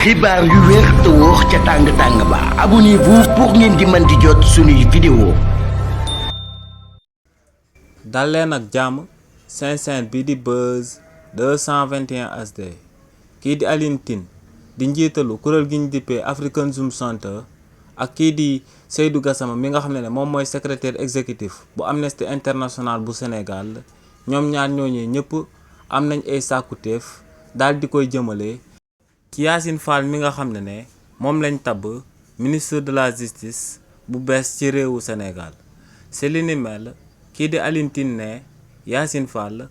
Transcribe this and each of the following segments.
xibaar yu wér te wóor ca tàng ba abonnez-vous pour ngeen di mën di jot suñuy vidéo. dal leen ak jàmm seen chaîne bi di Buzz 221 HD kii di Alioune Tine di njiitalu kuréel gi ñu dippee African Zoom Center ak kii di Seydou Gassama mi nga xam ne moom mooy secrétaire exécutif bu Amnesty International bu Sénégal ñoom ñaar ñooñee ñëpp am nañ ay sàkkuteef daal di koy jëmale ci Yassine Fall mi nga xam ne moom lañ tabb ministre de la justice bu bees ci réewu Sénégal ci li ni mel kii di Alioune Tine ne Yassine Fall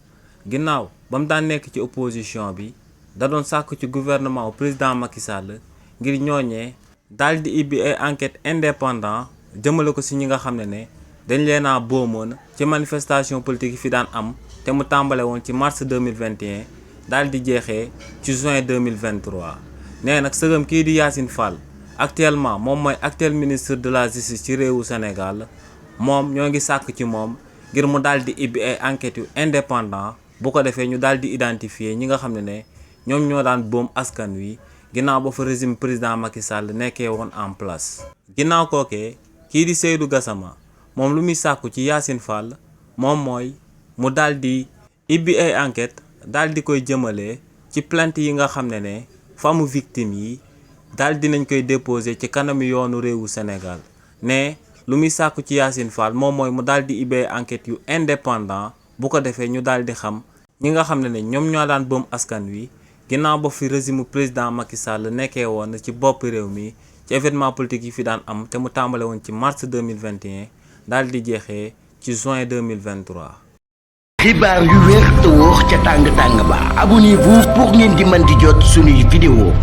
ginnaaw ba mu daan nekk ci opposition bi da doon sàkk ci gouvernement président Macky Sall ngir ñooñee daal di ibbi ay enquête indépendant jëmale ko ci ñi nga xam ne dañ leen a boomoon ci manifestation politique yi fi daan am te mu tàmbale woon ci mars 2021 daal di jeexee ci juin 2023 nee nag sëgam kii di Yassine Fall actuellement moom mooy actuel ministre de la justice ci réewu Sénégal moom ñoo ngi sàkk ci moom ngir mu daal di ibbi ay enquêtes yu indépendant bu ko defee ñu daal di identifier ñi nga xam ne ñoom ñoo daan boom askan wi ginnaaw ba fa régime président Macky Sall nekkee woon en place. ginnaaw kookee kii di Seydou Gassama moom lu muy sàkku ci Yassine Fall moom mooy mu daal di ibbi ay enquêtes daal di koy jëmale ci plainte yi nga xam ne famu victime yi daal dinañ koy déposer ci kanamu yoonu réewu Sénégal ne lu muy sàkku ci Yassine Fall moom mooy mu daal di ibbi enquêtes yu indépendant bu ko defee ñu daal di xam ñi nga xam ne ñoom ñoo daan boom askan wi ginnaaw ba fi régime président Macky Sall nekkee woon ci bopp réew mi ci événement politique yi fi daan am te mu tàmbale woon ci mars 2021 daal di jeexee ci juin 2023. xibaar yu wér te wóor ca tàng ba abonnez-vous pour ngeen di mën di jot suñuy vidéo.